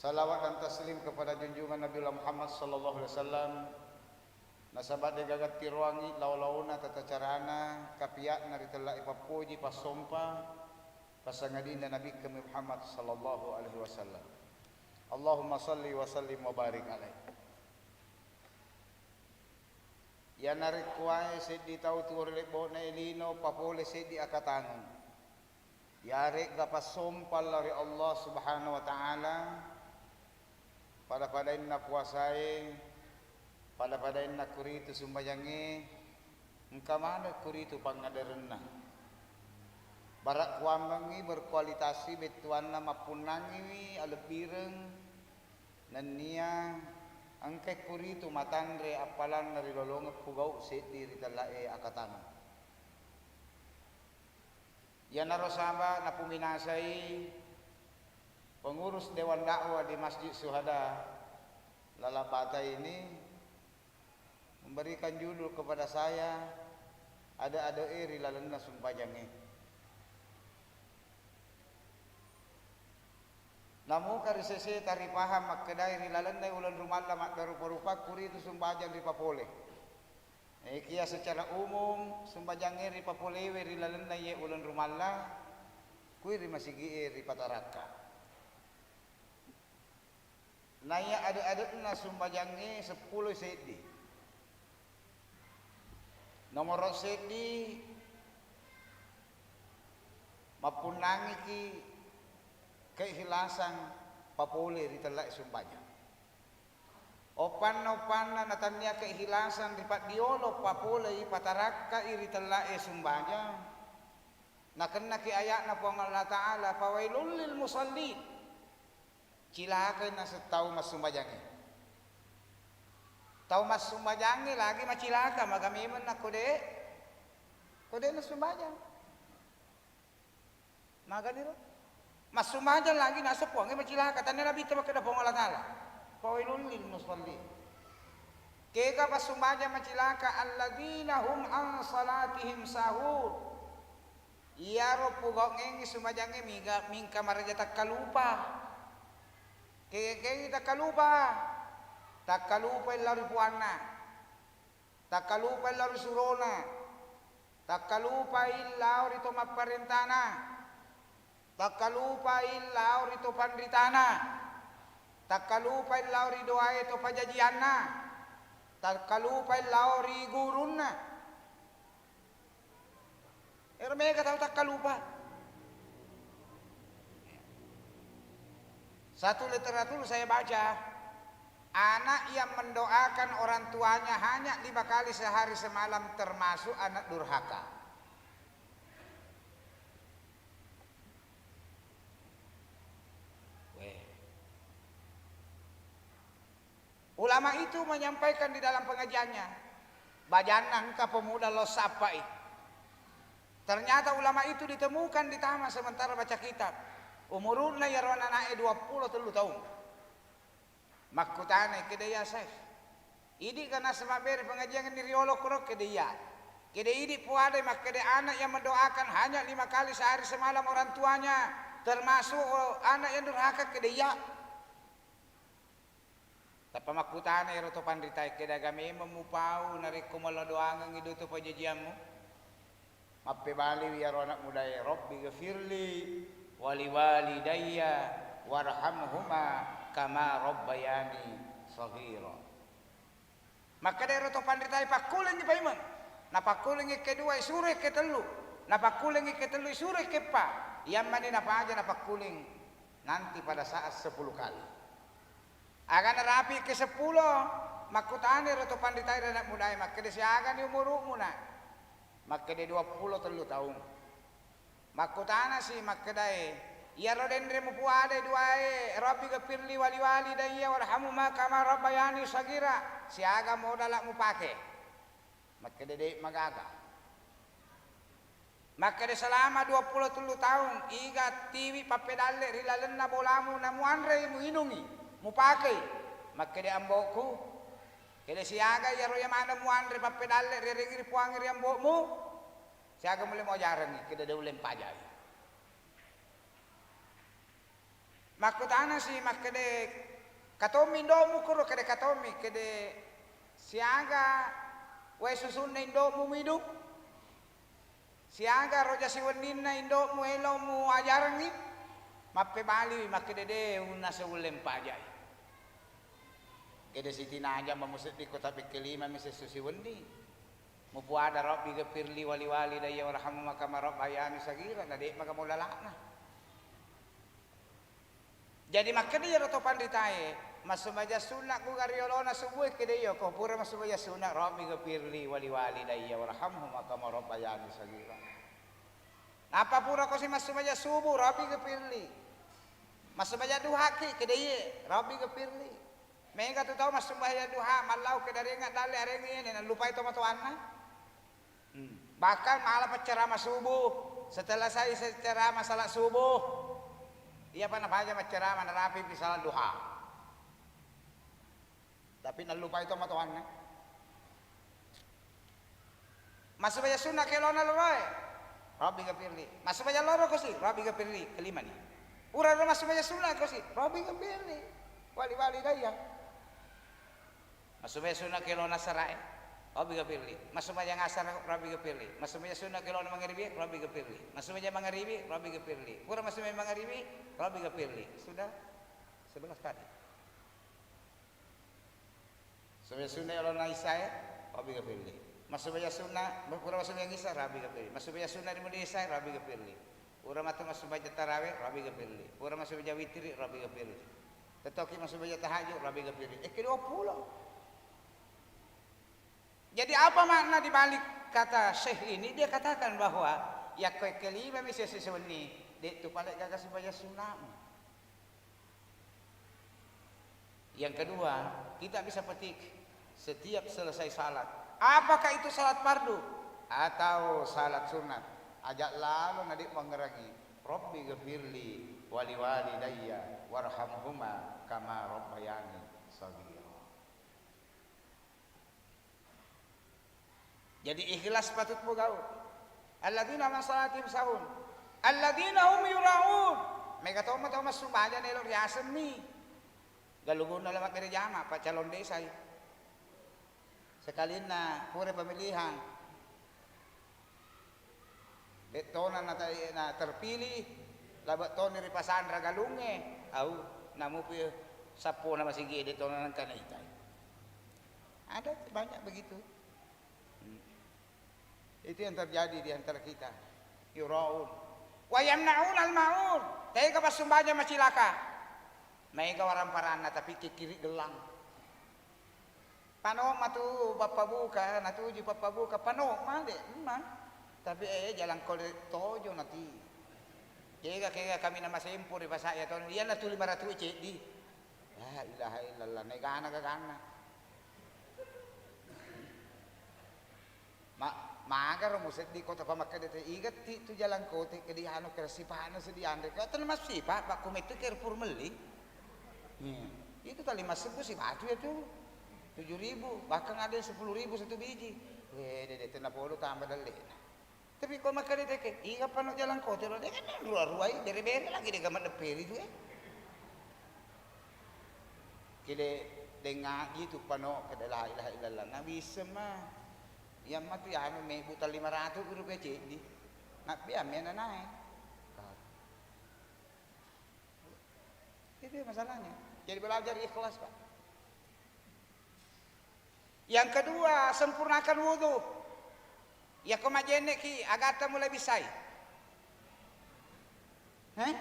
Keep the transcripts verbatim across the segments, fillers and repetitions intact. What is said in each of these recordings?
Salawat dan taslim kepada junjungan Nabiullah Muhammad sallallahu alaihi wasallam, nasaba degaga tiroangngi lao-laona tata carana, kapia'na ritella ipappoji, passompa, passangadinna Nabikkami Muhammad sallallahu alaihi wasallam. Allahumma salli wa sallim wa barik alaih. Iyanarikkua seddi tau tuwo ri lebbo'na e lino papole seddi akatangeng. Iyaregga passompa lao ri Allah Subhanahu wa Ta'ala, pada-padainna puasae, pada-padainna kuritu sumbajangnge, engka maneng kuritu pangngaderenna. Bara kuammengngi berkualitassi bettuanna mappunnangngiwi alebbireng, nennia engkai kuritu matanre appalanna rilolongeng pugau seddi ritella'e akatangeng. Iyanaro saba napuminasai pengurus Dewan Dakwah di Masjid Syuhada Lalabata ini memberikan judul kepada saya, ade-ade'e ri lalenna sumpajangnge. Namuka ri seseta ripahang makkedae ri lalenna uleng rumalla maddarupa-rupa kuritu sumbajang ripapole. Naikia secara umum sumbajangnge ripapolewe ri lalenna iye uleng rumalla, kui ri masigi'e ripatarakka. Naiya ade-ade'na sumbajangnge seppulo seddi. Nomoro seddi, mappunnangiki keikhlasan papole ritella'e sumbajang. Oppanna-oppanna natannia keikhlasan ripaddiolo papolei patarakkai ritella'e sumbajang, nakennaki aya'na Puang Allah Ta'ala, "Fawailul lil musallin." Cilakai naseng tau massumbajangnge. Tau massumbajangnge lagi macilaka, maga memeng nakko de', ko de' nassumbajang. Maganiro? Massumajang lagi naseng Puangnge macilaka. Tannia Nabitta makkeda Puang Allah Ta'ala, "Fawailul lil musallin." Kega passumajang macilaka, "Alladzina hum an salatihim sahun." Iyaro pugaungengngi sumajangnge miga, mingka maraja takkalupa. Kega-kegai takkalupa? Takkalupai lao ri puanna. Takkalupai lao ri surona, takkalupai lao ri to mapparentana, takkalupai lao ri to panritana, takkalupai lao ri doae to pajajianna, takkalupai lao ri gurunna. Ero mega tau takkalupa. Satu literatur saya baca, anak yang mendoakan orang tuanya hanya lima kali sehari semalam termasuk anak durhaka. Weh. Ulama itu menyampaikan di dalam pengajiannya, bajanna engka pemuda lo sappai. Ternyata ulama itu ditemukan di taman sementara baca kitab. Umurunna iyaro anana'e dua pulo tellu taung. Makkutanai, "Keda iya, Syekh? Idi' ga nasaba mabbere pengajian ni riolo kuro?" "Keda iya." "Keda idi' puadai makkeda anak yang mendoakan hanya lima kali sehari semalam orang tuanya, termasuk anak yang durhaka?" "Keda iya." Tappa makkutana ero to panritae, "Kedaga memeng mupau narekko mala doangengngi do to pajajiammu?" Mappebaliwi iyaro anak mudae, "Rabbi ghafirli waliwalidayya warhamhuma kama rabbayani shaghira." Makkeda ero to panritae, "Pakkulengngi paimeng." Napakkulengngi kedua, isuro ketellu. Napakkulengngi ketellu, isuro keppa. Iyammani napaja napakkuleng nanti pada saat sepuluh kali. Aga narapi ke seppulo, makkutana ero to panritae ri anak mudae, makkeda, "Siagani umuru'mu, Nak?" Makkeda, "Dua pulo tellu taung." Makkutanasi makkedae, "Iyaro denre mupuadai duae, Rabbi ghafirli waliwalidayya warhamhuma kama rabbayani shaghira, siaga modala mupake?" Makkeda, "De' magaga." Makkeda, "Selama dua pulo tellu taung, iga tiwi pappedalle ri lalenna bolamu namuanrei, muinungi, mupakei?" Makkeda, "Ambo'ku." "Keda siaga iyaro iya maneng muanre pappedalle rierengngi ri Puangnge ri ambo'mu? Siaga mulle muajarengngi?" Keda, "De' ulle mpajai." Pakkutanasi makkeda, "Katommi indo'mu?" Kuro keda, "Katommi." Keda, "Siaga wae susunna indo'mu muidu? Siaga roja siwenninna indo'mu elo'mu ajarengngi?" Mappebaliwi makkeda, "De' unnaseng ulle mpaja'i." Keda, "Sitinaja mamuseddikko tapekkelimami sessu siwenni. Mupuada, 'Rabbi ghafirli wali walidayya warhamhuma kama rabbayani saghira,' na de' maga molala'na." Jadi makkeda iyaro to panritae, "Massumbaja sunna' kuga ri olona subue?" Keda, "Iyo." "Ko pura massumbaja sunna', 'Rabbi ghafirli wali walidayya warhamhuma kama rabbayani saghira.'" Nappa pura kosi massumbaja subu, "Rabbi ghafirli." Massumbaja duhaki? Keda, "Iye." "Rabbi ghafirli." Mega tu tau massumbaja duha, mallau keda rengnga dalle arengngi iyene, nallupai tomatoanna. Hmm. Bahkan mala paccerama subuh, setelah sai se-, cerama salat subuh, iyapa napaja maccerama, narapipi salat duha. Tapi nallupai tomatoanna. Massumbaja sunna' kelona loroe, "Rabbi ghafirli." Massumbaja loro kosi, "Rabbi ghafirli." Kelimani. Pura ro massumbaja sunna' kosi, "Rabbi ghafirli wali walidayya." Massumbaja sunna' kelona asarae, "Rabbi ghafirli." Massumbaja asara, "Rabbi ghafirli." Massumbaja sunna' kelona mangaribi, "Rabbi ghafirli." Massumbaja mangaribi, "Rabbi ghafirli." Pura massumbaja mangaribi, "Rabbi ghafirli." Sudah sebelas kali. Massumbaja sunna' olona isyae, "Rabbi ghafirli." Massumbaja sunna', pura massumbaja isya, "Rabbi ghafirli." Massumbaja sunna' ri mudi isyae, "Rabbi ghafirli." Pura matu massumbaja tarawe, "Rabbi ghafirli." Pura massumbaja witiri, "Rabbi ghafirli." Tettoki massumbaja tahajud, "Rabbi ghafirli." Ekke duappulo. Jadi apa makna di balik kata Syekh ini? Dia katakan bahwa yakko ekke limami sessi siwenni, de' tu pale' gaga sumbaja sunna'mu. Yang kedua, kita bisa petik setiap selesai salat. Apakah itu salat fardu atau salat sunat? Aja' lalo na de' muangngerangi, "Rabbi ghafirli wali walidayya warhamhuma kama rabbayani shaghira." Jadi ikhlas patut pogau. Alladzina hum an shalatihim sahun. Alladzina hum yura'un. Mega tomma tau massumbaja naelo riasemmi. Galungunna lao mabbere jama, pa calon desai. Sekalinna pura pemilihan. De' tona na, na terpilih, labe' toni ripasanra galungnge, au, namupi sappona masigie de' tona nengka naitai. Ada banyak begitu. Hmm. Itu yang terjadi di antara kita. Yuraun. Wa yamna'un al-ma'un. Tega passumbajang macilaka. Maega waramparanna tapi kikkiri gellang. Pano matu pappabuka, natuju pappabuka, pano male, emma. Tapi, eh, jalan kole tojo nati. Kega, kega kami na masempo ri pasai ya toni, iya natu lima ratu ceddi. La ilaha illallah, naigana gaganna. Ma-, magaro museddi kota pamakkeda te, igatti tu jalan kote ke di anu kira sipana seddi anre. Kau tena masipa, Pak, kumetu ke pur melli. Hmm. Itu tali massebbu si batu ya tu. Tujuh ribu, bahkan ada yang sepuluh ribu satu biji. Wede, de, tena polo tambah dalle. Tapi ko makkeda teke, iga pano jalan kote lo, de kan rua-ruai, bere-bere lagi de gamat depperi tu, eh. Kede dengaji tu pano kede la ilaha illallah. Nabi Isma. Yang mati anu mebu tal lima ratus rupiah ceddi. Nabi amena nae. Itu masalahnya. Jadi belajar ikhlas, Pak. Yang kedua, sempurnakan wudu. Yako majenneki, agatta mulai bisai. Heh?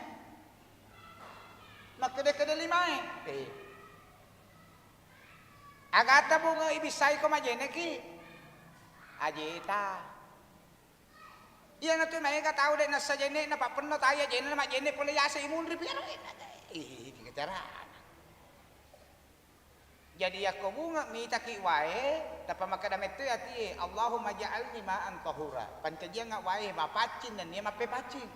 Makkeda-keda limae. Eh. Agatta bunga ibisai ko majenneki. Ajeta. Iyanatu maega tau de' nassa jenne'na, pappenno tai ajenna majenne pole yase imunri pi ero. Ih, tiga carana. Jadi yakko bunga mitaki wae, tappa makkeda metto atie, "Allahumma ja'alni ma'an tahura." Pancajiangnga wae mapaccing nennia mappepaccing.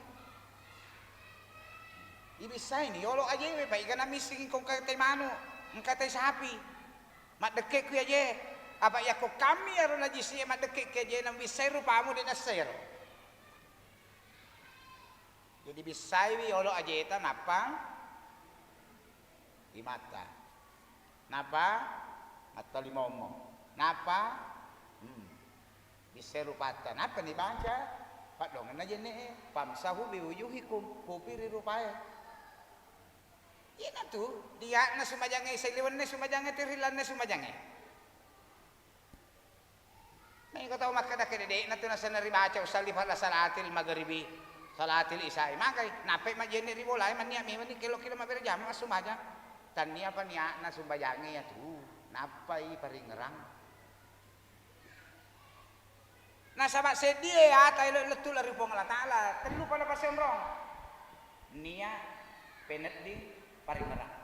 Ibissaini yolo ajewe, paigana missing engka tai manu, engka tai sapi. Maddekke kui aje. Apa yakko kami aro najisi e maddekke ki aje nang bissai rupamu de' nassai ero. Jadi bissaiwi yolo ajeta nappa Ri mata. Napa? Mattalimommo. Napa? Hmm. Bissai rupatta. Napa nibaca? Paddongenna jenne'e. "Famsahu biwujuhikum." Kupi ri rupae. Iyanatu, diakna sumajangnge, saliwenna sumajangnge, tirillanna sumajangnge. Naiko tau makkeda-keda, "De'na tu nasenna ribaca usalli fala salatil maghribi, salatil isai." Magai, nappai majjenne ri bolae, mannia memenni kelokki mabbere jama massumajang. Tanniapa niakna sumbajangnge iyatu, nappai paringngerang. Nasaba seddie ata elo lettu lao ri Puang Allah Taala, tellu pada pasionrong. Nia, penedding, paringngerang.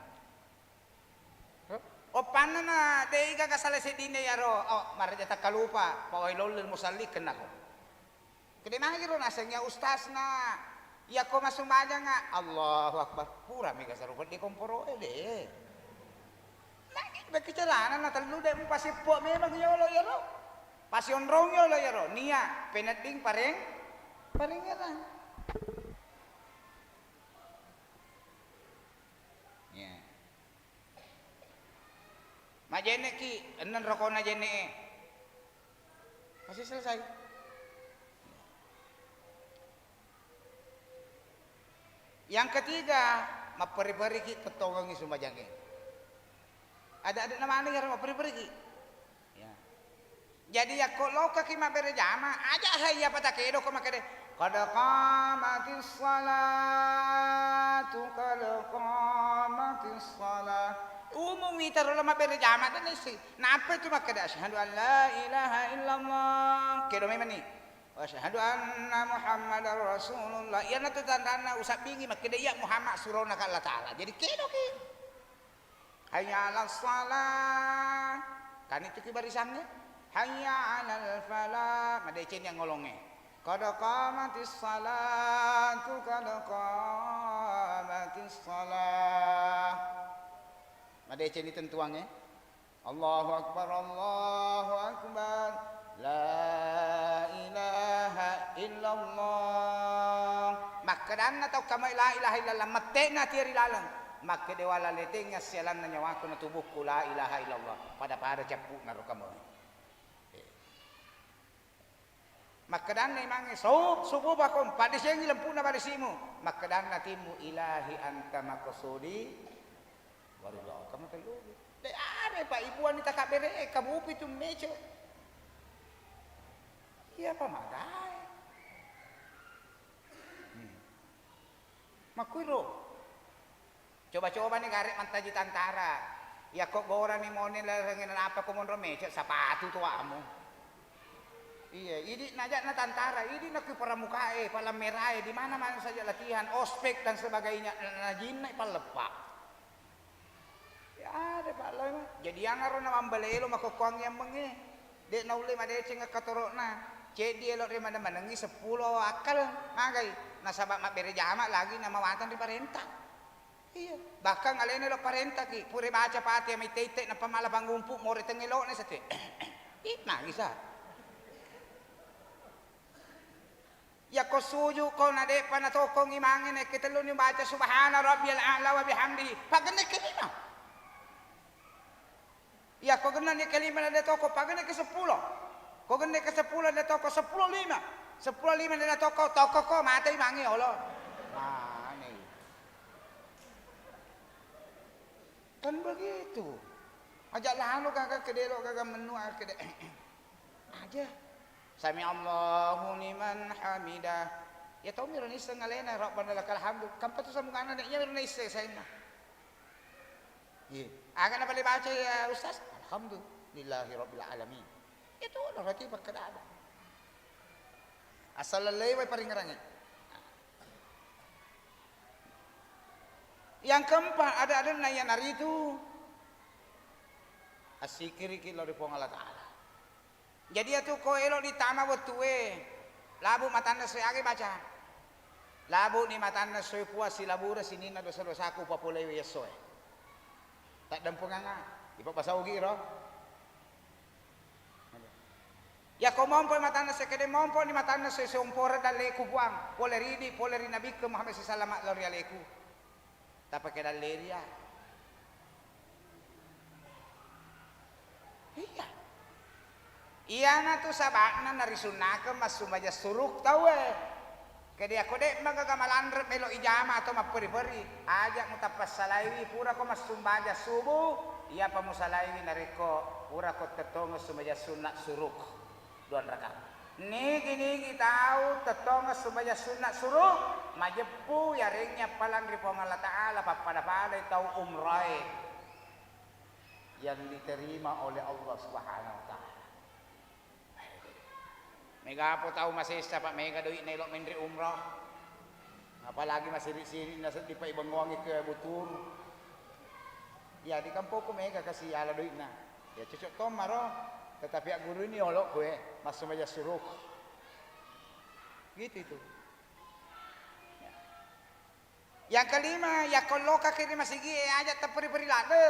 Oppanna na de'i gaga sala seddinna iyaro, oh, maraja takkalupa, pawai lollil musalli kennako. Kede magi ro naseng iya ustasna, iyako massumbajanga, Allahu Akbar, pura mega saru peddi komporo'e de. Magi beki celana na tellu de mupasippo memang yolo iyaro. Pasionrong yolo iyaro, nia, penedding, pareng, parengngerang. Iya. Majenneki, enneng rokona jenne'e. Masih selesai. Yang ketiga, mapperi-periki tettongengi sumbajangnge. Ada-ada namane iyaro mapperi-periki. Ya. Jadi yakko lokaki mabbere jama, aja hai apa takedo ko makkeda, "Qad qamatis salatu, qad qamatis salah." Umumi taro lo mabbere jama dan isi. Nappa tu makkeda, "Asyhadu an la ilaha illallah." Kedo memang ni. "Wa asyhadu anna Muhammadar Rasulullah." Iyana tu tandanna usabbingi makkeda iya Muhammad surona ka Allah Taala. Jadi kedo ki. Hayya 'alas shalah. Kan itu ki barisangnge. Hayya 'alal falah. Madeceng yang ngolongnge. Qad qamatis salatu, qad qamatis salah. Madeceng ni tentuangnge. Allahu akbar, Allahu akbar. La ilaha illallah. Makkedanna tau kamai la ilaha illallah, mette'na tia ri laleng. Makkeda wala leteng assialanna nyawaku na tubukku la ilaha illallah. Pada-pada cappu'na ro kamai. Makkedanna imangnge, "Sau, subuh bakong, paddesengi lempu'na barisi'mu." Makkedanna timmu, "Ilahi anta maqsudi wa ridha." Kamu tellu. De are pa ibuanni takabbere, kamupi tu mece. Iya pa madae. Hmm. Makkuiro. Coba-cobani gare mantaji tantara. Yakko gorani mone larengnge nanappa ko monro mece, sapatu toamu. Iya, idi naja'na tantara, idi nakku paramukae, palang merae, di mana-mana saja latihan, ospek dan sebagainya, na-, najinna palleppa. Ya ada, Pak, lo, emang. Jadi, angaro na mambelelo makkokkoang yammengnge. De naulle madeceng akkatoro'na. Ceddi elo ri maneng-manengngi seppulo akkaleng. Magai? Nasaba mabbere jama lagi namawatang ri parenta. Iya. Bahkan alena elo parentaki, pura baca Fatihah maitte-itte nappa mala pangumpu, more tengnga elo'na satu. Ih, magi sa. Yakko suju ko na de'pa natokong imangnge, nakke telluni baca subhana rabbiyal a'la wa bihamdihi, pagenne kelima. Yakko gennani kelima na de toko, pagenne ke seppulo. Ko genne ke seppulo de toko, seppulo lima. Seppulo lima de toko, toko ko mate imangnge olo. Mane. Kan begitu. Aja lalo gaga kedelo gaga menua kede. Aja. Sami Allahu liman hamidah. Ya tau miro nisseng alena, Rabbana lakal hamdu. Kan patu sambunganna de, iya miro nisseng saenna. Iya. Aga na pale baca ya Ustaz? Alhamdulillahi rabbil alamin. Itu udah berarti pakkeda ada. Asal lelewai paringerangnge. Yang keempat, ada-adanna iyanaritu assikiriki lao ri Puang Allah Taala. Jadi iyatu ko elo ditama wettue, labu matanna essoe, aga baca? Labu ni matanna essoe, Puang, silabura sininna dosa-dosaku, papolewe essoe. Taddampenganga, ipabbasa ogi ro. Yakko mompo matanna essoe, kede mompo ni matanna essoe, siomporeng dalleku, Puang, pole ridi, pole ri Nabikku Muhammad sallallahu alaihi wasallam lao ri aleku. Tapake dalleria. Iyanatu saba'na narisunnakeng massumbajang suruk tauwe. Kede ako de'maga malanre melo ijama atau mapperi-peri, aja mutapassalaiwi purako massumbajang subuh, iyapa musalaiwi narekko purako tettongeng sumbajang sunna suruk duanraka. Nigi-nigi tau tettongeng sumbajang sunna suruk, majeppu yarengngi appalang ri Puang Allah Ta'ala, pappada-padai tau umrae yang diterima oleh Allah Subhanahu wa Ta'ala. Mega apa tau masessa, Pak, mega doi'na elo menre umrah. Apalagi masiri-siri na seddi, Pak, ibengngoangi ke butur. Ya, di kampokku mega kasi ala doi'na. Ya, cocok tomaro. Tetapi agguruni olo kue, massumbajang suruk. Gitu itu. Yang kelima, yakko lokaki ri masigie, aja teperi-peri ladde.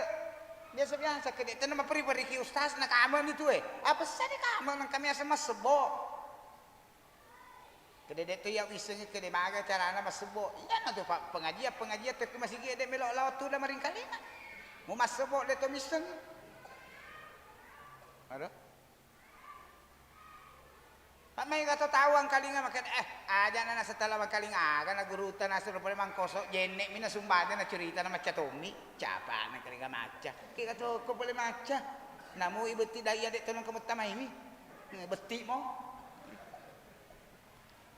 Biasa-biasa, kede tenna maperi-periki ustaz na kameni tue. Apa sani kame nang kami asa massebbo. Kede de to iya wissengi kede maga carana massebbo. Iyana tu, Pak, pengajian-pengajian te ku masigie de melo lao tudang maringkalinga. Mu massebbo de to missengi. Aduh. Pa maega to tau angkalinga makkeda, "Eh, ajana naseng tala angkalinga, aga na gurutta nasuro pole mangkoso, jenne'mi nasumbajang nacurita na macca tommi." Capana angkalinga macca. Kega tokko pole macca. Namui betti daiya de' to nengka muttamaiwi. Eh, betti'mo.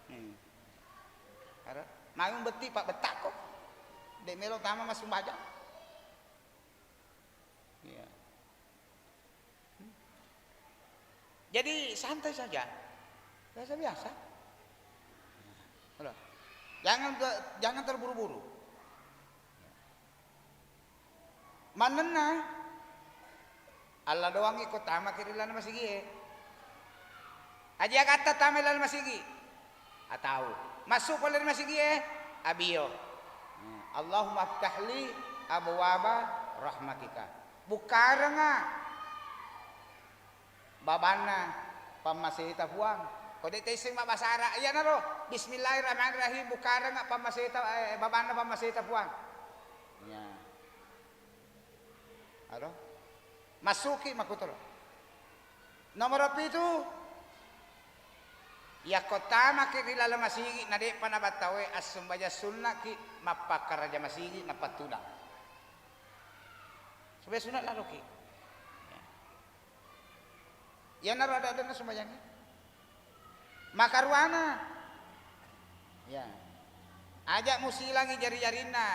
Hmm. Ara, maung betti pa bettakko. De' melo tama massumbajang. Iya. Jadi santai saja. Biasa-biasa. Halo. Jangan, jangan terburu-buru. Manenna, alla doangngi ko tamaki ri lana masigie. Aji agatta tama ri lana masigi. Atau massu pole ri masigie, abio. Allahumma aftah li abwaba rahmatika. Bukkarenga babanna pammaseta, Puang. Ko de' taisseng mabbasa Ara, iyanaro, "Bismillahirrahmanirrahim, bukkarenga pammaseta, eh, babanna pammaseta, Puang." Ya. Ado? Massuki makkutoro. Nomoro pitu, yakko tamaki ri laleng masigi na de'pa nabattawe assumbajang sunnaki, mappakkaraja masigi napattudang. Supaya sunat laroki. Ya. Iyanaro ada-adanna sumbajangnge. Makaruana. Ya. Aja musilangi jari-jarinna.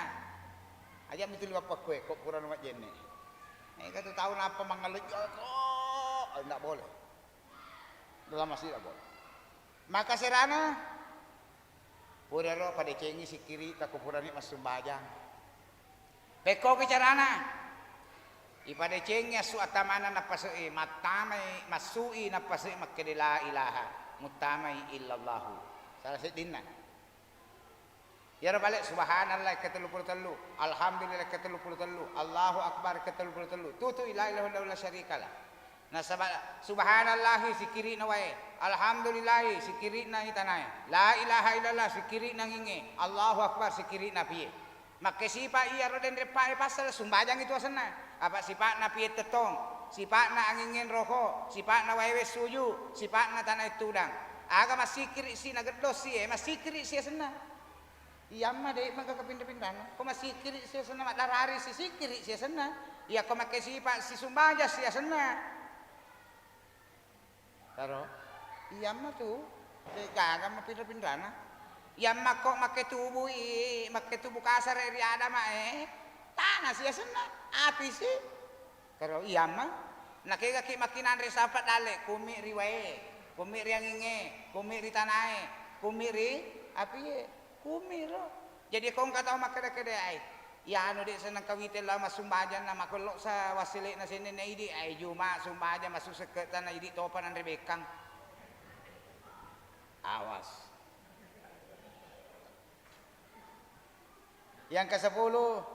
Aja mutuli mappakkue, ko purana majjenne. Ega tu tau nappa mangalejjako. Ndak boleh. Dalam masjid ndak boleh. Maka serana, puraro padecengi sikkiri'ta ko purani massumbajang. Pekkoki carana. Ipadecengi assu attamana nappasei, mattamai, massui nappasei makkeda la ilaha, muttamai illallahu. Salah seddinna. Iyaro bale subhanallah ke tellu pulo tellu, alhamdulillah ke tellu pulo tellu, Allahu akbar ke tellu pulo tellu. Tutui la ilaha illallah la syarikalah. Nasaba subhanallahi sikkiri'na wae, alhamdulillahi sikkiri'na itanae, la ilaha illallah sikkiri'na angingnge, Allahu akbar sikkiri'na apie. Makkesipa iyaro denre pae passala sumbajangngi tu asenna. Apa sipa'na apie tettong, sipa'na angingnge roho, sipa'na waewe suju, sipa'na tanae tudang. Aga massikkiri si nageddo si e, massikkiri si asenna. Iyamma de'maga kapinra-pinranna. Ko massikkiri si asenna, maddarari si sikkiri si asenna. Iyako makkesipa sisumbajang si asenna. Taro. Iyamma tu, de' gaga mapinra-pinrana. Iyamma ko makketubui, makketubu kasara ri Adama e, tana si asenna, api si. Taro iyamma, nakegaki makkinanre sapa dalle, kumi ri wae, kumi ri angingnge, kumi ri tanae, kumi ri apie, kumi ro. Jadi ko engka tau makkeda-keda ai, iyanu de' seneng kawite lao massumbajang na makollo sa wassele'na sennenna idi, ai juma sumbajang massu sekke'ta na idi topa nanre bekkang. Awas. Yang kesepuluh,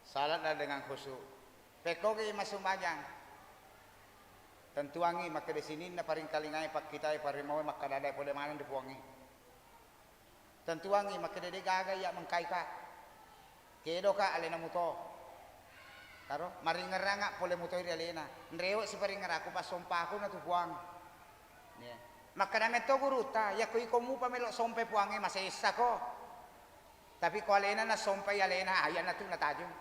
salatlah dengan khusyuk. Pekkogi massumbajang. Tentuangi makkeda sininna paringkalingai pakkitae parimauwe makkadadae pole maneng ri Puangnge. Tentuangngi makkeda de' gaga iya mengkai, Pak. Kedoka alena muto. Karo maringerranga pole mutoi ri alena. Nrewe siparingeraku passompaku na tu Puang. Makkeda metto gurutta, yakko iko mupa melo sompai Puangnge, masessako. Tapi ko alena nasompai alena, ayana tu natajung.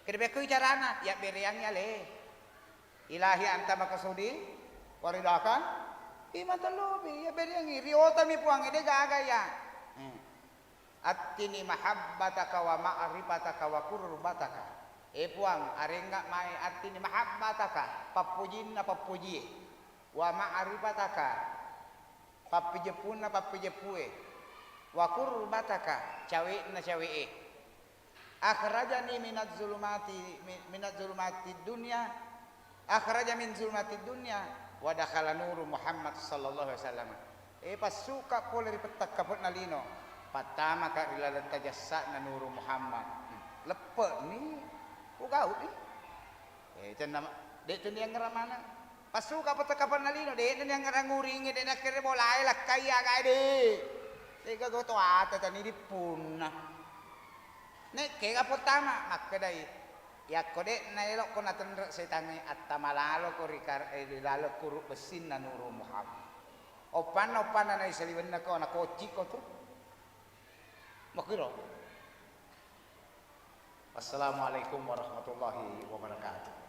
Kede bekko carana, yabbereangngi ale. Ilahi anta makasudi, waridakan, imatan lobi, yabbereangngi, riotami Puangnge, de gaga ya. Hmm. Attini mahabbataka wa ma'rifataka wa qurbataka. E Puang, arengnga mae attini mahabbataka, pappojinna pappojie, wa ma'rifataka, pappijeppunna pappijeppue, wa qurbataka, cawe'na cawe'e. Akhrajani minaz zulumati, mi-, minaz zulumati dunya, akhraja min zulmatid dunya wa dakhala nuru Muhammad sallallahu alaihi wasallam. E, passuka pole ri pettakkape'na lino, pattamaka ri laleng tajassa'na nuru Muhammad. Hmm, leppe'ni, ugau'ni. E, cenna ma-, de' tu niangngerang maneng. Passuka pettakkape'na lino, de' niangngerang uringnge, de' nakkere bolae lakkai agae de'. Tega goto ata tani dippunna. Nekke ga pottama, makkedai, yakko de'na elokko natenre setangnge, attama laloko ri kar-, eh, ri laleng kuru bessinna Nuru Muhammad. Oppanna, oppanna naisaliwennako, nakocciko tu. Makkiro. Assalamualaikum warahmatullahi wabarakatuh.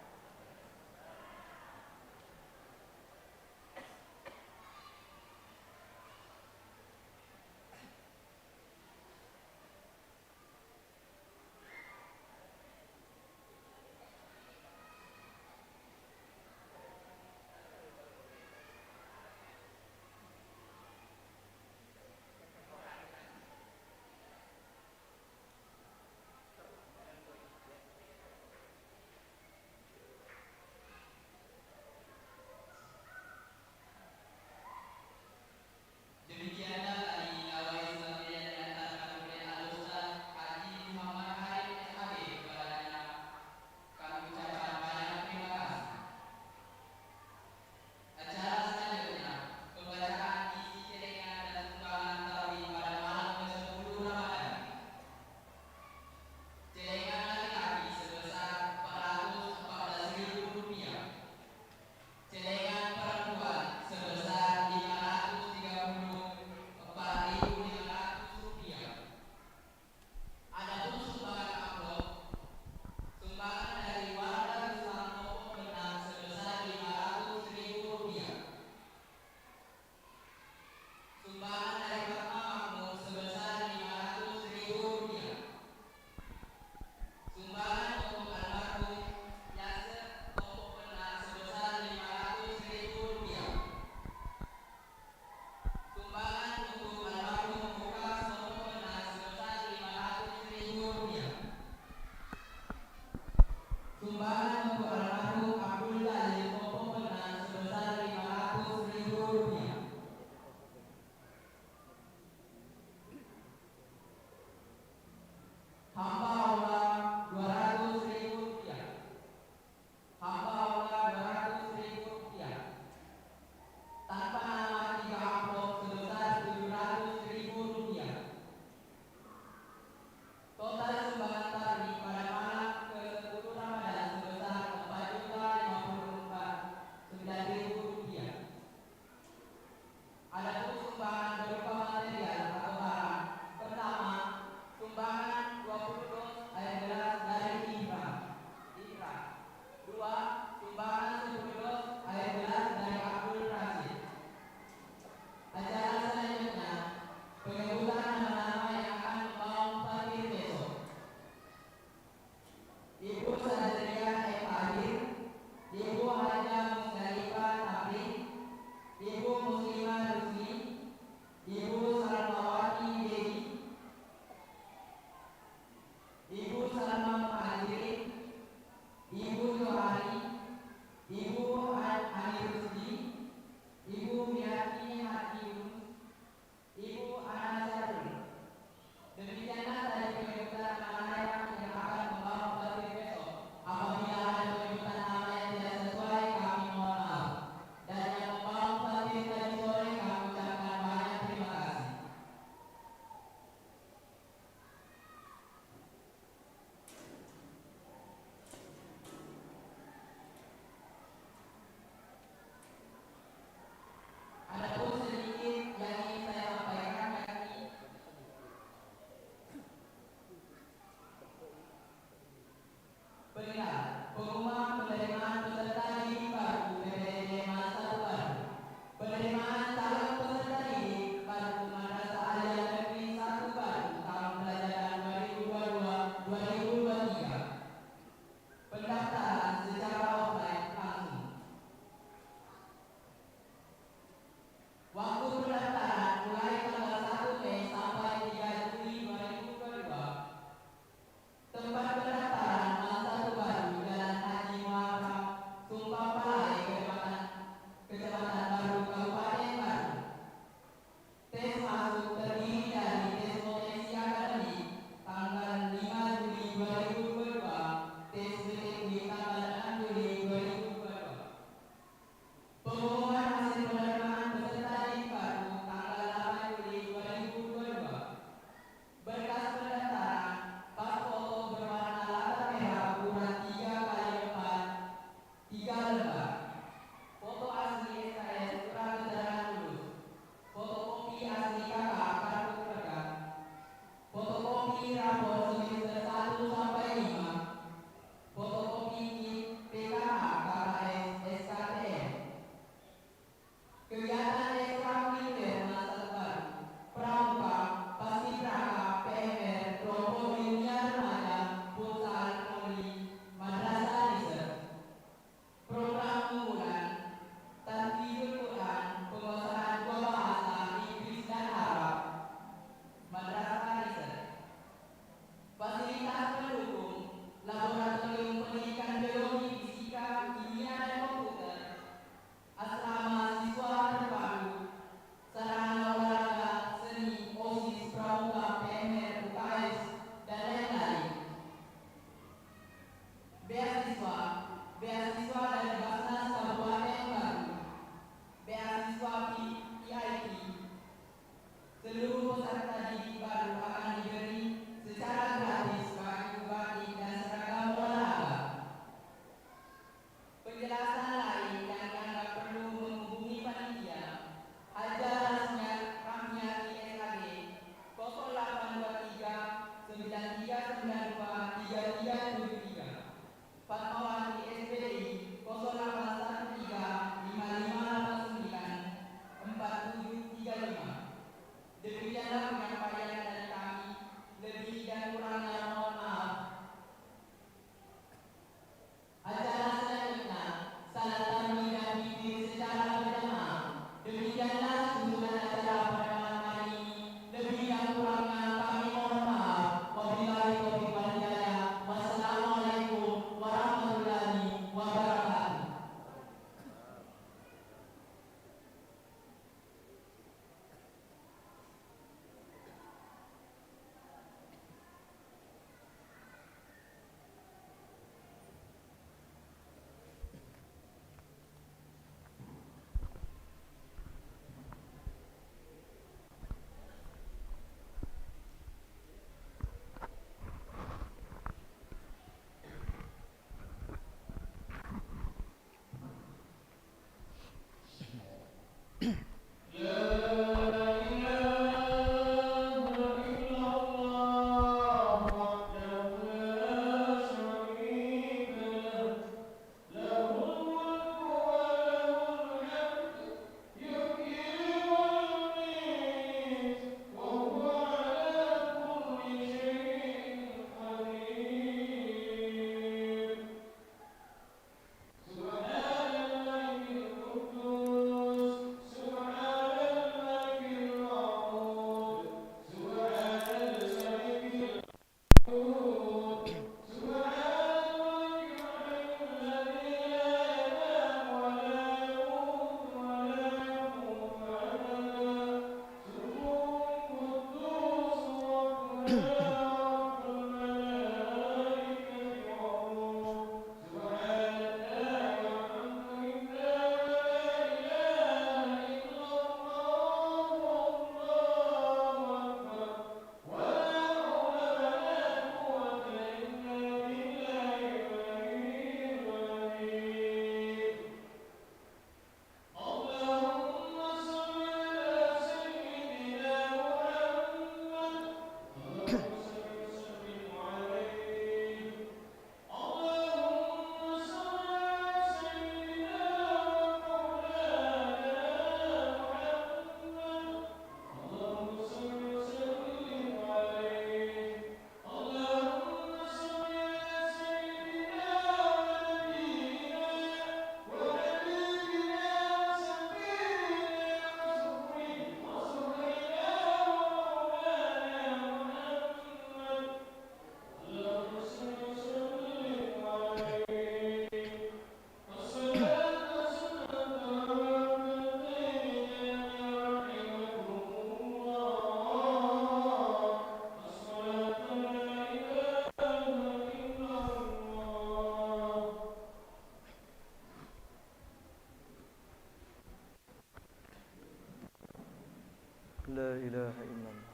لا إله إلا الله.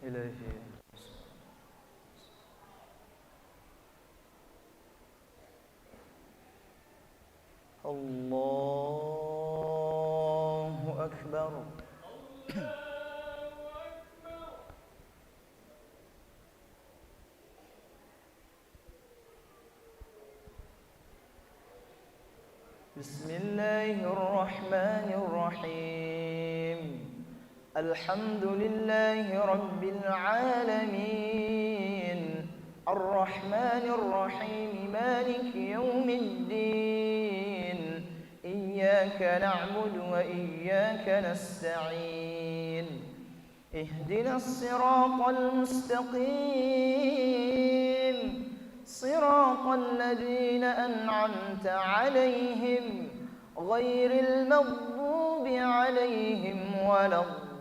إليه. الله أكبر. بسم الله الرحمن الرحيم. الحمد لله رب العالمين. الرحمن الرحيم. مالك يوم الدين. إياك نعبد وإياك نستعين. اهدنا الصراط المستقيم، صراط الذين أنعمت عليهم، غير المغضوب عليهم ولا الضالين.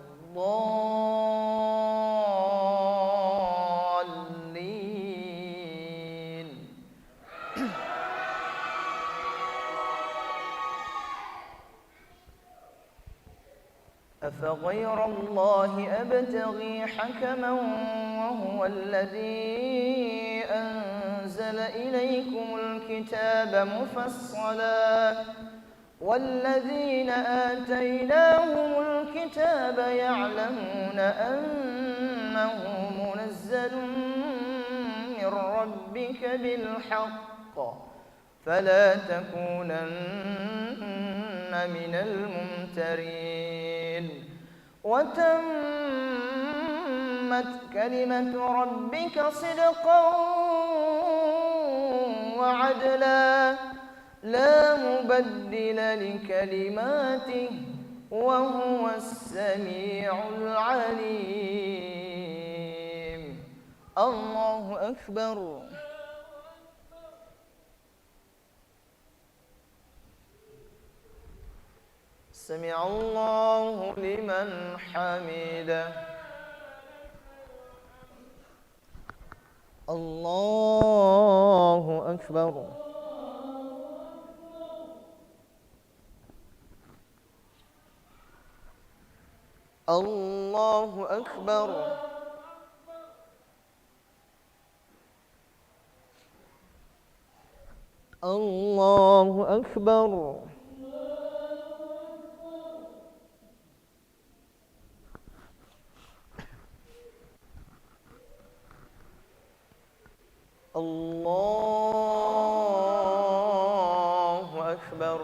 أفغير الله أبتغي حكما وهو الذي أنزل إليكم الكتاب مفصلا والذين آتيناهم الكتاب يعلمون أنه منزل من ربك بالحق فلا تكونن من الممترين. وتمت كلمة ربك صدقا وعدلا لا مبدل لكلماته وهو السميع العليم. الله أكبر. سمع الله لمن حمده. الله أكبر. الله أكبر. الله أكبر. الله أكبر.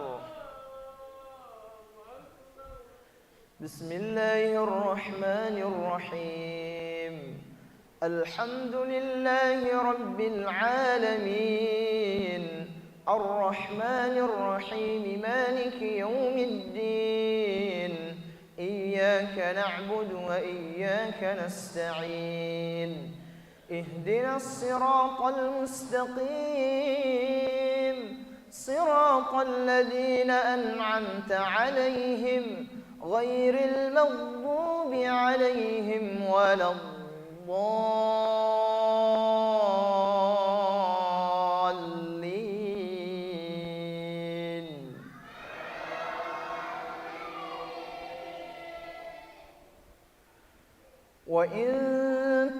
بسم الله الرحمن الرحيم. الحمد لله رب العالمين. الرحمن الرحيم. مالك يوم الدين. إياك نعبد وإياك نستعين. اهدنا الصراط المستقيم، صراط الذين أنعمت عليهم، غير المغضوب عليهم ولا الضالين. وإن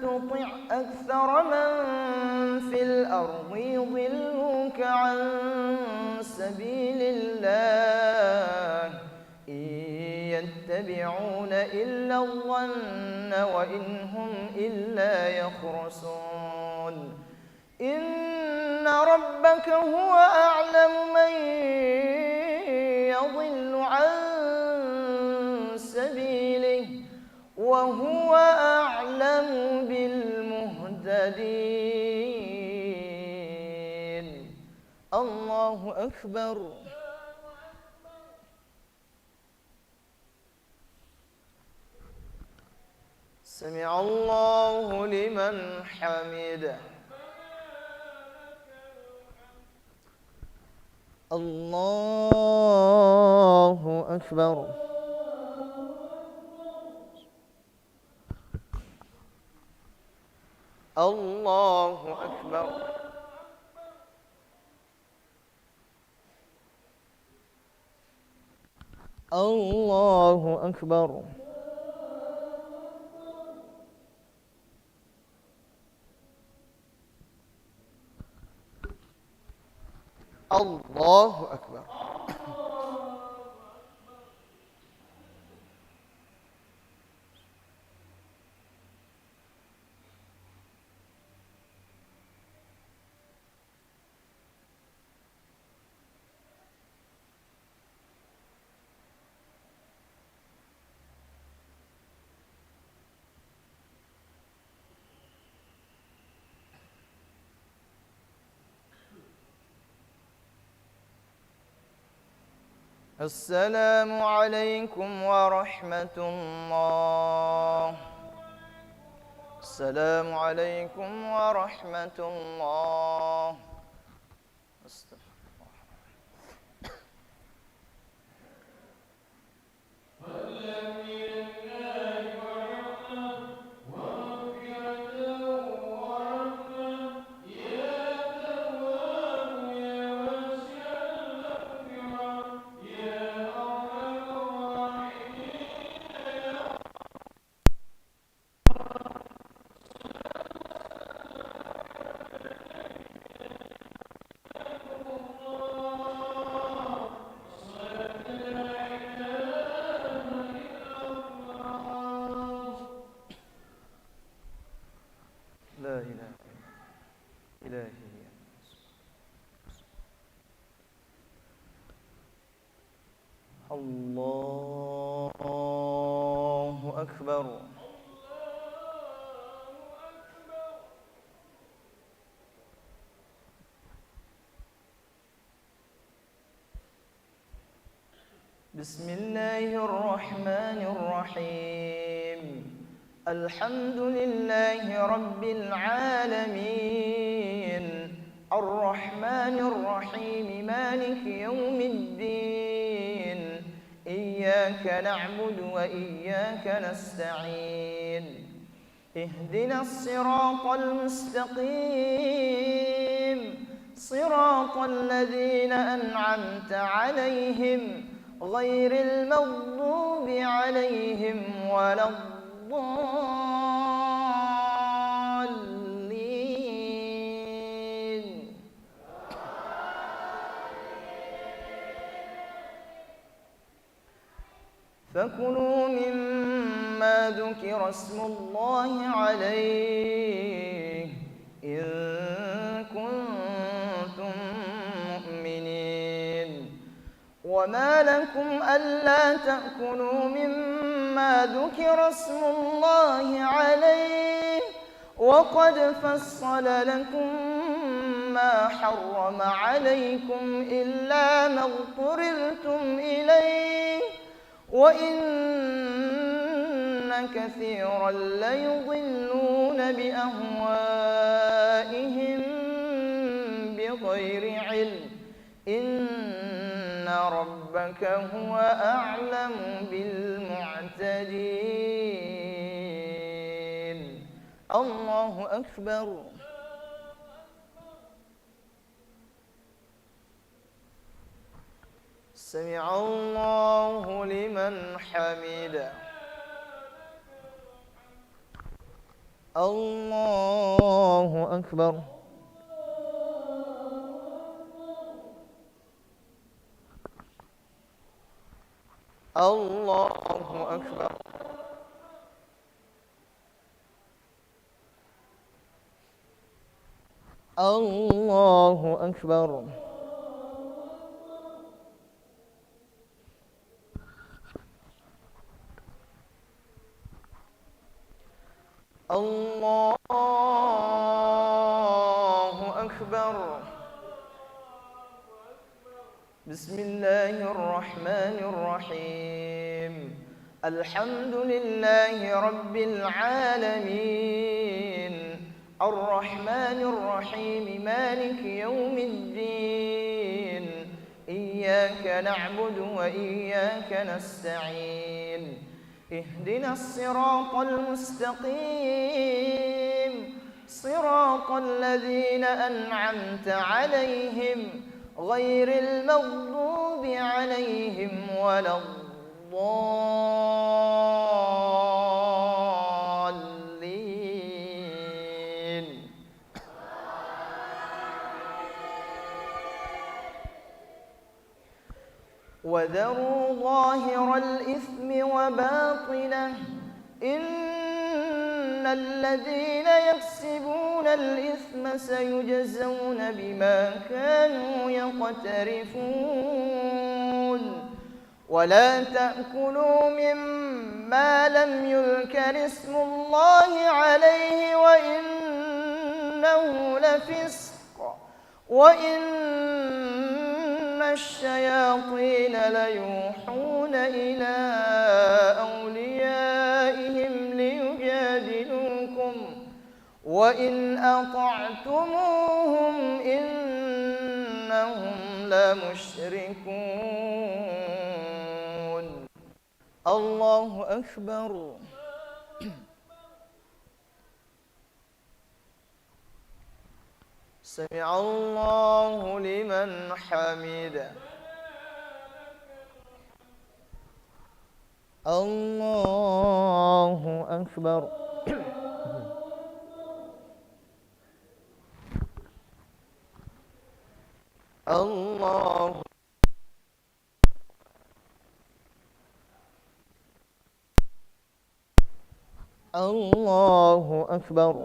تطع أكثر من في الأرض يضلوك عن سبيل الله إن يتبعون إلا الظن وإن هم إلا يخرصون. إن ربك هو أعلم من يضل عن سبيله وهو أعلم بالمهتدين. الله أكبر. سمع الله لمن حمده. الله أكبر. الله أكبر. الله أكبر. الله أكبر. السلام عليكم ورحمة الله. السلام عليكم ورحمة الله. أستغفر الله. لا إله إلا إلهي. الله أكبر. بسم الله الرحمن الرحيم. الحمد لله رب العالمين. الرحمن الرحيم. مالك يوم الدين. إياك نعبد وإياك نستعين. اهدنا الصراط المستقيم، صراط الذين أنعمت عليهم، غير المغضوب عليهم ولا الضالين. فكلوا مما ذكر اسم الله عليه إن كنتم مؤمنين. وما لكم ألا تأكلوا مما ذكر اسم الله عليه وقد فصل لكم ما حرم عليكم إلا ما اضطررتم إليه وإن كثيرا ليضلون بأهوائهم بغير علم إن ربك هو أعلم بالمعتدين. الله أكبر. سمع الله لمن حمده. الله أكبر. الله أكبر. الله أكبر. الله أكبر. بسم الله الرحمن الرحيم. الحمد لله رب العالمين. الرحمن الرحيم. مالك يوم الدين. إياك نعبد وإياك نستعين. اهدنا الصراط المستقيم، صراط الذين أنعمت عليهم، غير المغضوب عليهم ولا الضالين. وذروا ظاهر الإثم وباطنه، إن الذين يكسبون الإثم سيجزون بما كانوا يقترفون. ولا تأكلوا مما لم يذكر اسم الله عليه وإنه لفسق، وإن الشياطين ليوحون إلى أوليائهم ليجادلوكم وإن أطعتموهم إنهم لمشركون. الله أكبر. سمع الله لمن حمده. الله أكبر. الله الله أكبر.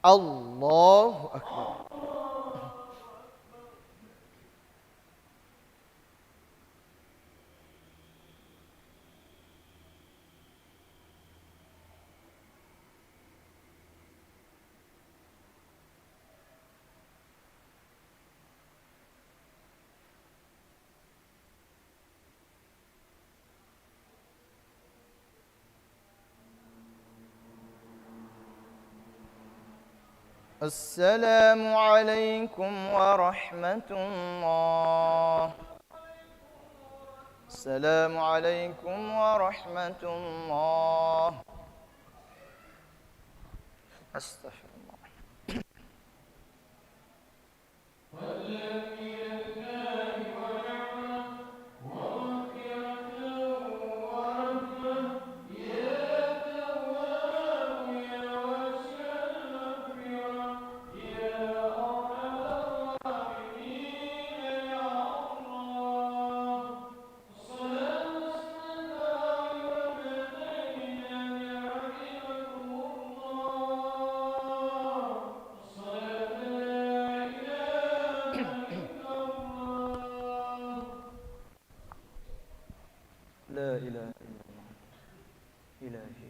الله أكبر. السلام عليكم ورحمة الله. السلام عليكم ورحمة الله. أستغفر الله. لا إله إلا الله. إلهي.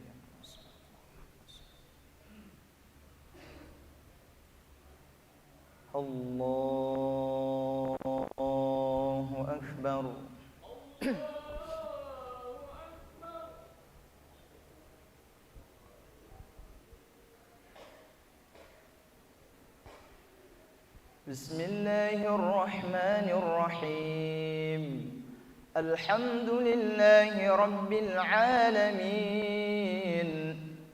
الله أكبر. بسم الله الرحمن الرحيم. الحمد لله رب العالمين.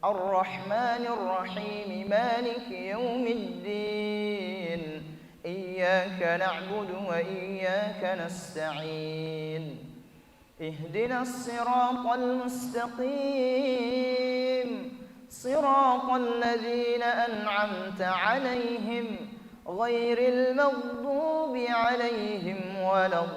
الرحمن الرحيم. مالك يوم الدين. إياك نعبد وإياك نستعين. اهدنا الصراط المستقيم، صراط الذين أنعمت عليهم، غير المغضوب عليهم ولا الضالين.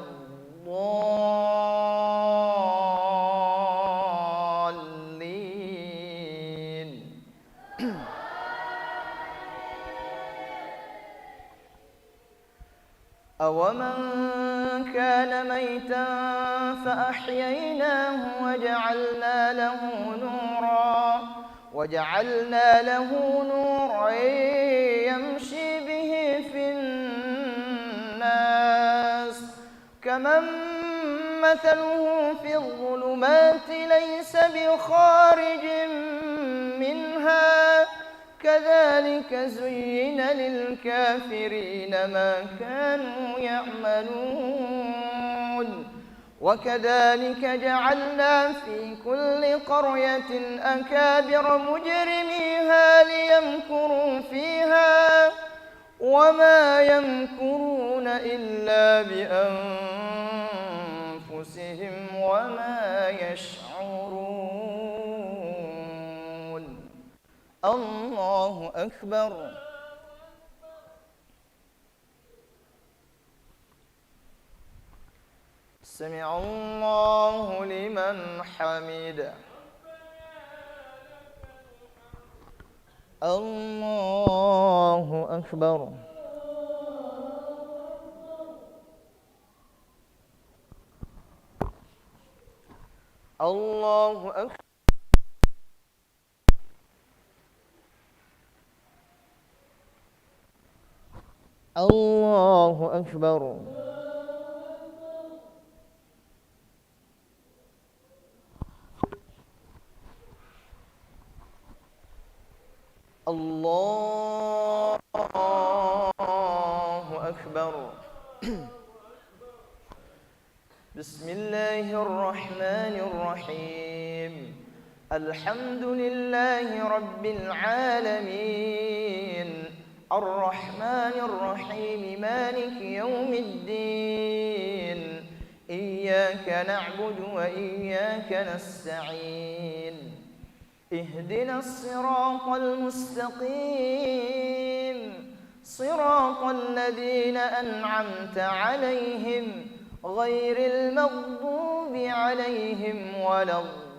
أومن كان ميتا فأحييناه وجعلنا له نورا، وجعلنا له نورا يمشي به في الناس، كمن مثله في الظلمات ليس بخارج منها، كذلك زين للكافرين ما كانوا يعملون. وكذلك جعلنا في كل قرية أكابر مجرميها ليمكروا فيها وما يمكرون إلا بأنفسهم وما يشعرون. الله أكبر. سمع الله لمن حمده. الله أكبر. الله أكبر. الله أكبر. الله أكبر. بسم الله الرحمن الرحيم. الحمد لله رب العالمين. الرحمن الرحيم. مالك يوم الدين. إياك نعبد وإياك نستعين. اهدنا الصراط المستقيم، صراط الذين أنعمت عليهم، غير المغضوب عليهم ولا الضالين.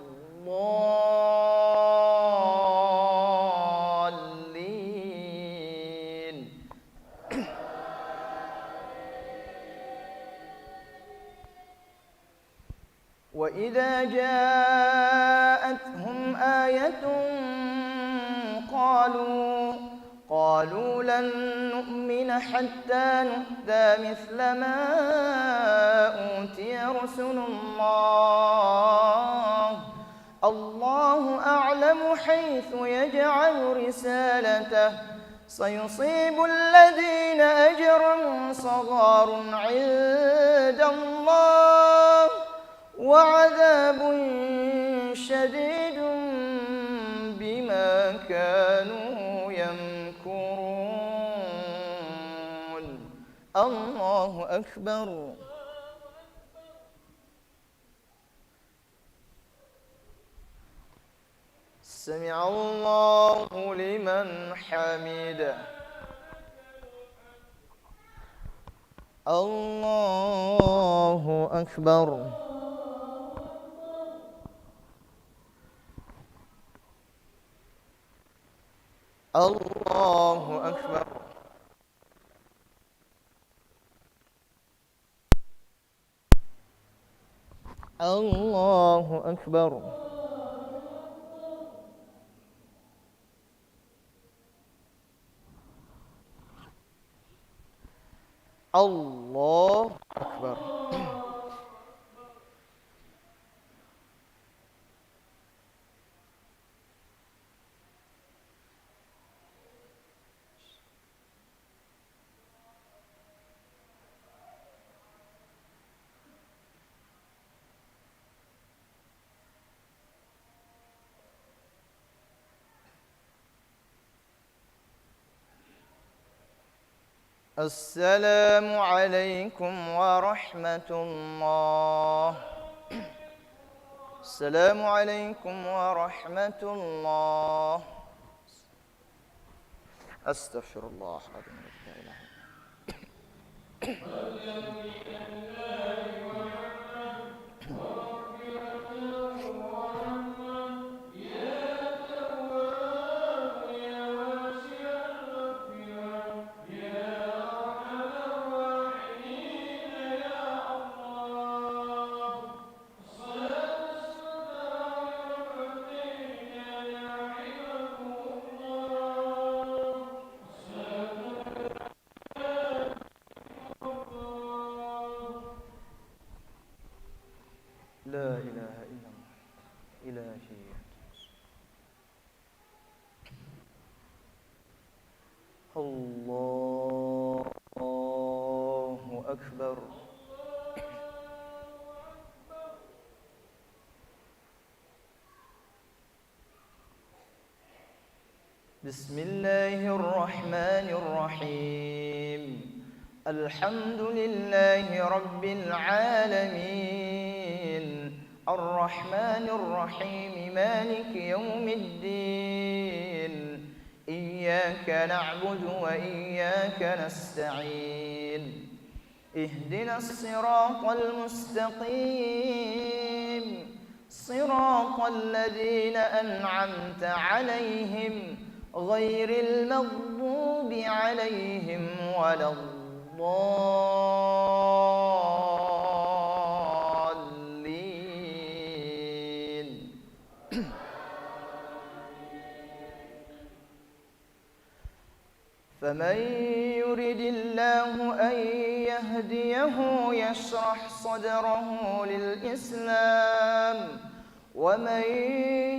وإذا جاءتهم آية قالوا، قالوا لن نؤمن حتى نؤتى مثل ما أوتي رسل الله، الله أعلم حيث يجعل رسالته، سيصيب الذين أجرموا صغار عند الله وعذاب شديد بما كانوا يمكرون. الله أكبر. سمع الله لمن حمده. الله أكبر. الله أكبر. الله أكبر. الله أكبر. السلام عليكم ورحمة الله. السلام عليكم ورحمة الله. أستغفر الله العظيم. لا إله إلا الله. لا إله إلا الله. إلهي. الله أكبر. بسم الله الرحمن الرحيم. الحمد لله رب العالمين. الرحمن الرحيم. مالك يوم الدين. إياك نعبد وإياك نستعين. اهدنا الصراط المستقيم، صراط الذين أنعمت عليهم، غير المغضوب عليهم ولا الضالين. فمن يرد الله أن يهديه يشرح صدره للإسلام، ومن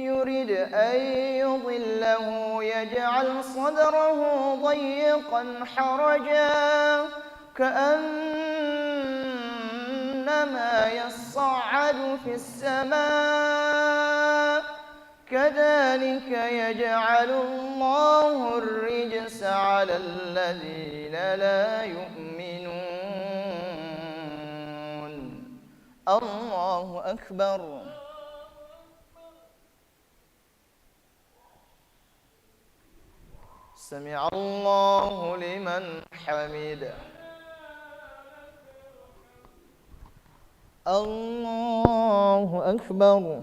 يرد أن يضله يجعل صدره ضيقا حرجا كأنما يصعد في السماء كذلك يجعل الله الرجس على الذين لا يؤمنون. الله أكبر. سمع الله لمن حمده. الله أكبر.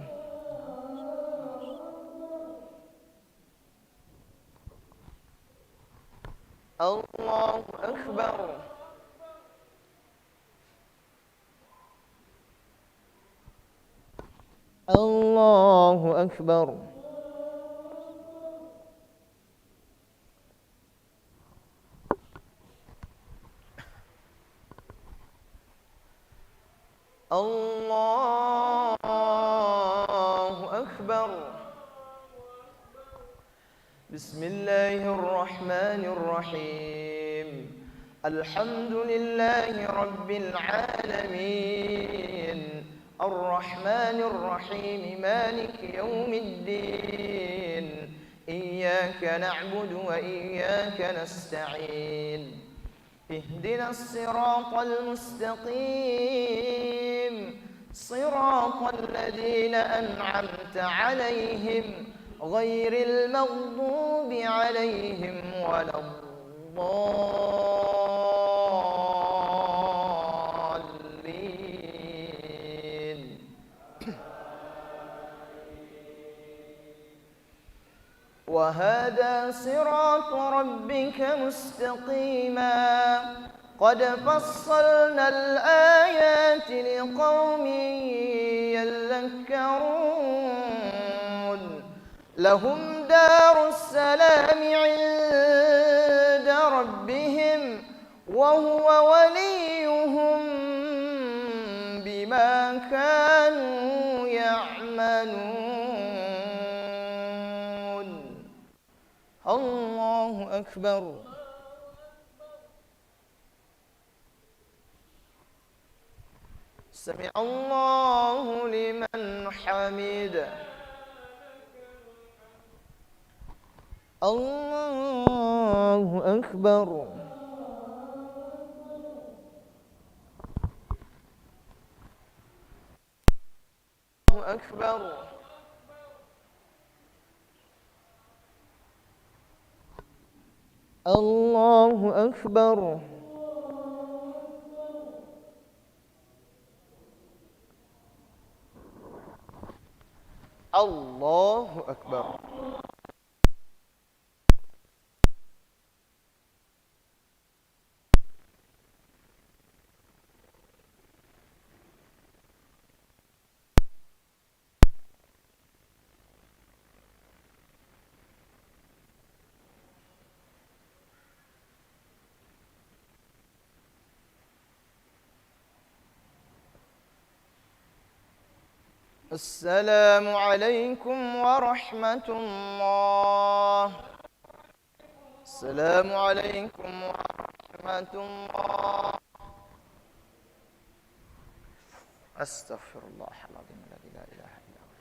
الله أكبر. الله أكبر. الله أكبر. بسم الله الرحمن الرحيم. الحمد لله رب العالمين. الرحمن الرحيم. مالك يوم الدين. إياك نعبد وإياك نستعين. اهدنا الصراط المستقيم، صراط الذين أنعمت عليهم، غير المغضوب عليهم ولا الضالين. وهذا صراط ربك مستقيما قد فصلنا الآيات لقوم يذكرون. لهم دار السلام عند ربهم وهو وليهم بما كانوا يعملون. الله أكبر. سمع الله لمن حمده. الله أكبر. الله أكبر. الله أكبر. الله أكبر. السلام عليكم ورحمة الله. السلام عليكم ورحمة الله. أستغفر الله العظيم الذي لا إله إلا هو.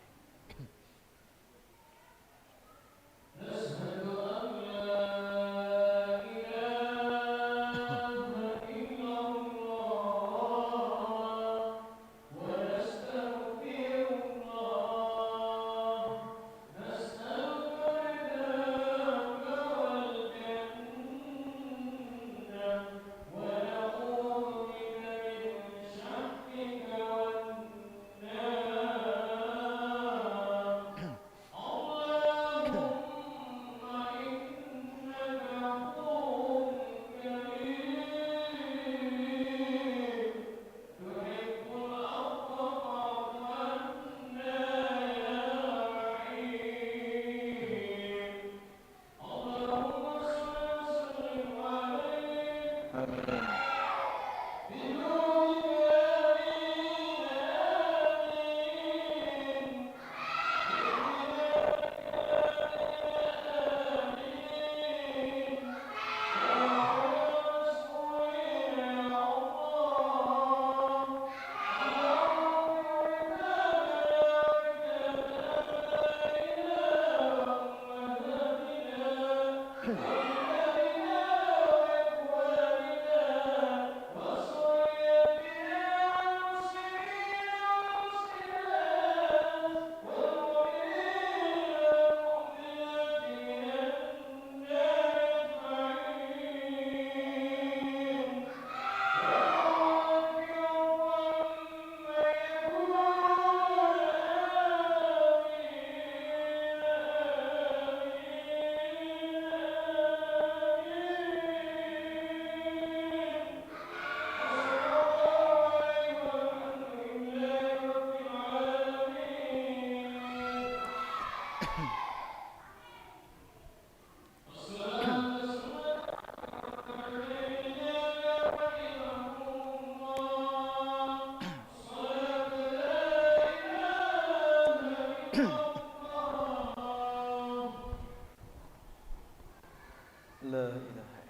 La ilaha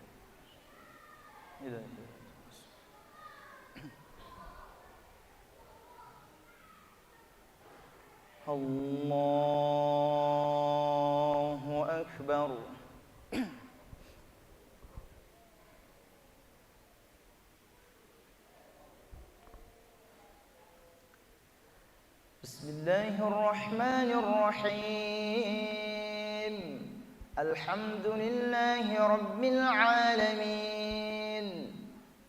illallah. Allahu Akbar. بسم الله الرحمن الرحيم. الحمد لله رب العالمين.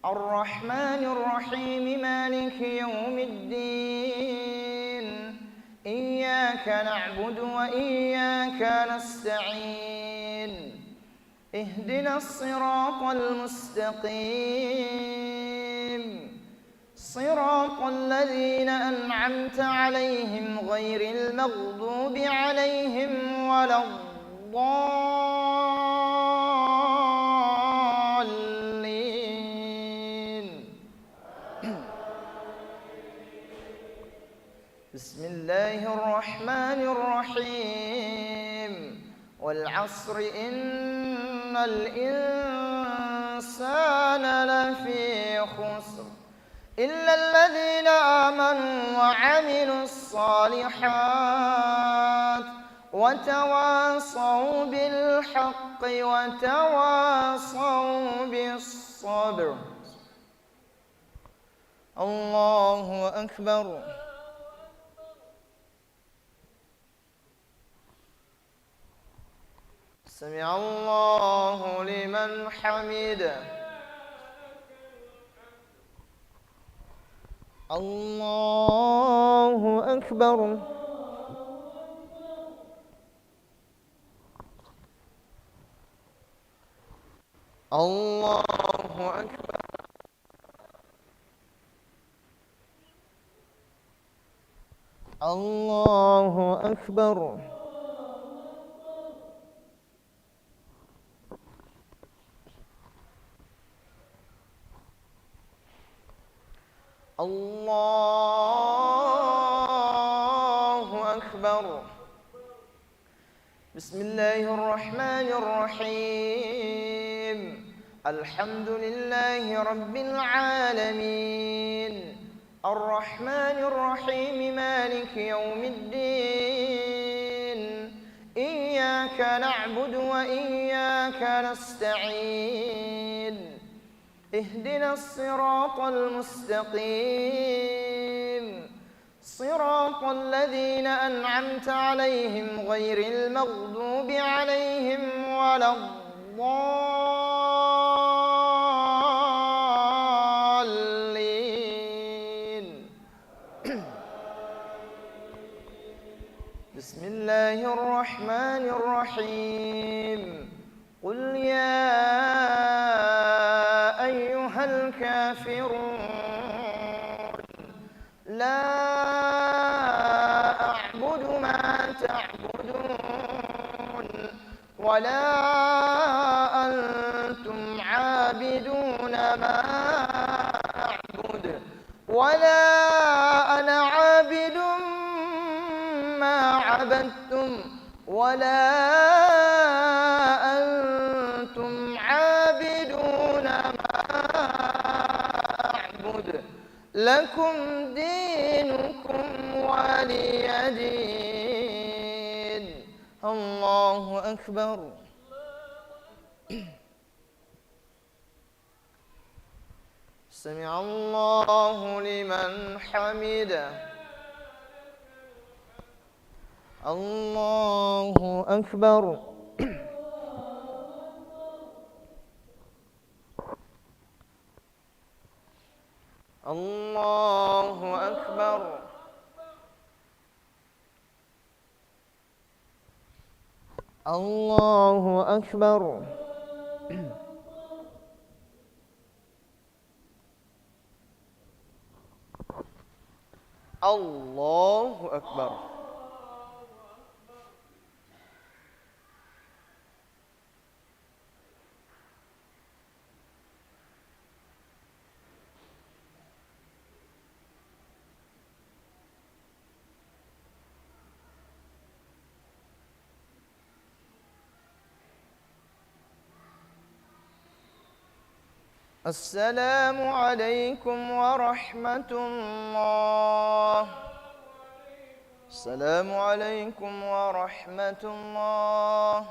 الرحمن الرحيم. مالك يوم الدين. إياك نعبد وإياك نستعين. اهدنا الصراط المستقيم. صراط الذين أنعمت عليهم غير المغضوب عليهم ولا الضالين. بسم الله الرحمن الرحيم. والعصر إن الإنسان لفي خسر. إلا الذين آمنوا وعملوا الصالحات وتواصوا بالحق وتواصوا بالصبر. الله أكبر. سمع الله لمن حمده. الله أكبر. الله أكبر. الله أكبر. الله أكبر. بسم الله الرحمن الرحيم. الحمد لله رب العالمين. الرحمن الرحيم. مالك يوم الدين. إياك نعبد وإياك نستعين. اهدنا الصراط المستقيم. صراط الذين أنعمت عليهم غير المغضوب عليهم ولا الضالين. بسم الله الرحمن الرحيم. قل يا أيها الكافرون، لا أعبد ما تعبدون، ولا أنتم عابدون ما أعبد، ولا أنا عابد ما عبدتم، ولا أنتم عابدون ما أعبد. لكم دينكم ولي دين. الله أكبر. سمع الله لمن حمده. الله أكبر. الله أكبر. الله أكبر. الله أكبر. السلام عليكم ورحمة الله. السلام عليكم ورحمة الله.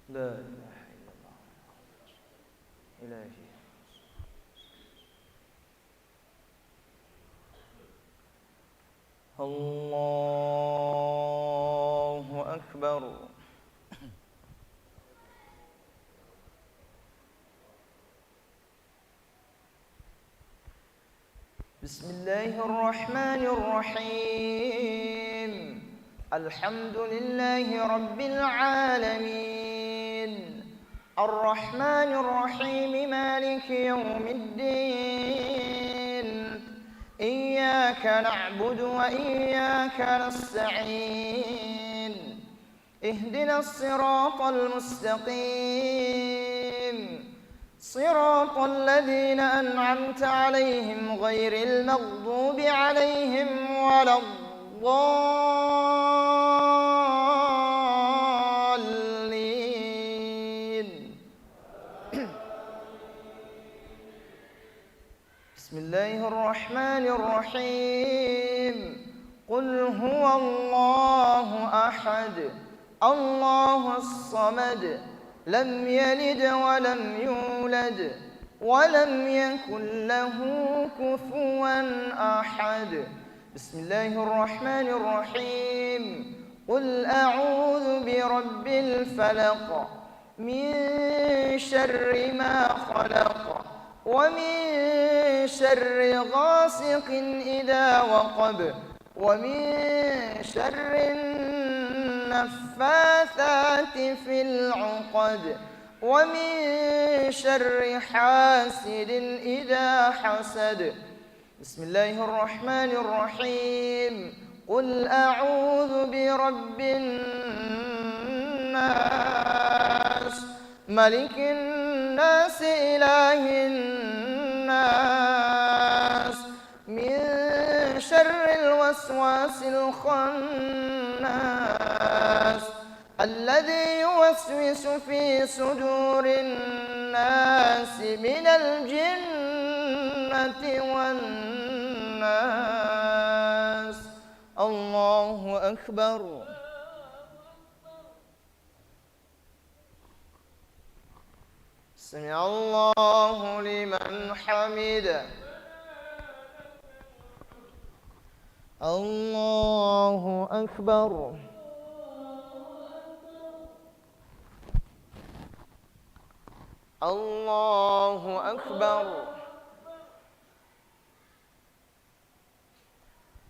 لا إله إلا الله. إلهي. الله أكبر. بسم الله الرحمن الرحيم. الحمد لله رب العالمين. الرحمن الرحيم. مالك يوم الدين. إياك نعبد وإياك نستعين. اهدنا الصراط المستقيم. صراط الذين أنعمت عليهم غير المغضوب عليهم ولا الضالين. بسم الله الرحمن الرحيم. قل هو الله أحد، الله الصمد، لم يلد ولم يولد، ولم يكن له كفوا أحد. بسم الله الرحمن الرحيم. قل أعوذ برب الفلق. من شر ما خلق، ومن شر غاسق إذا وقب، ومن شر النفاثات في العقد، ومن شر حاسد إذا حسد. بسم الله الرحمن الرحيم. قل أعوذ برب الناس، ملك الناس، إله الناس، من شر الوسواس الخناس، الذي يوسوس في صدور الناس من الجنة والناس. الله أكبر. سمع الله لمن حمده. الله أكبر. الله أكبر.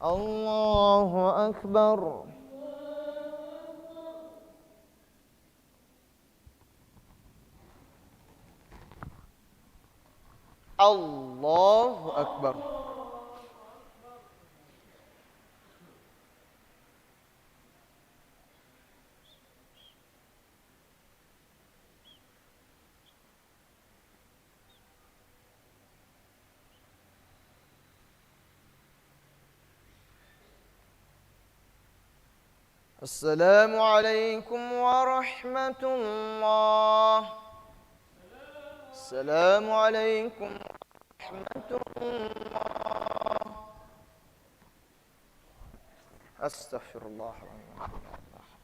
الله أكبر. الله أكبر. السلام عليكم ورحمة الله. السلام عليكم ورحمة الله. أستغفر الله العظيم.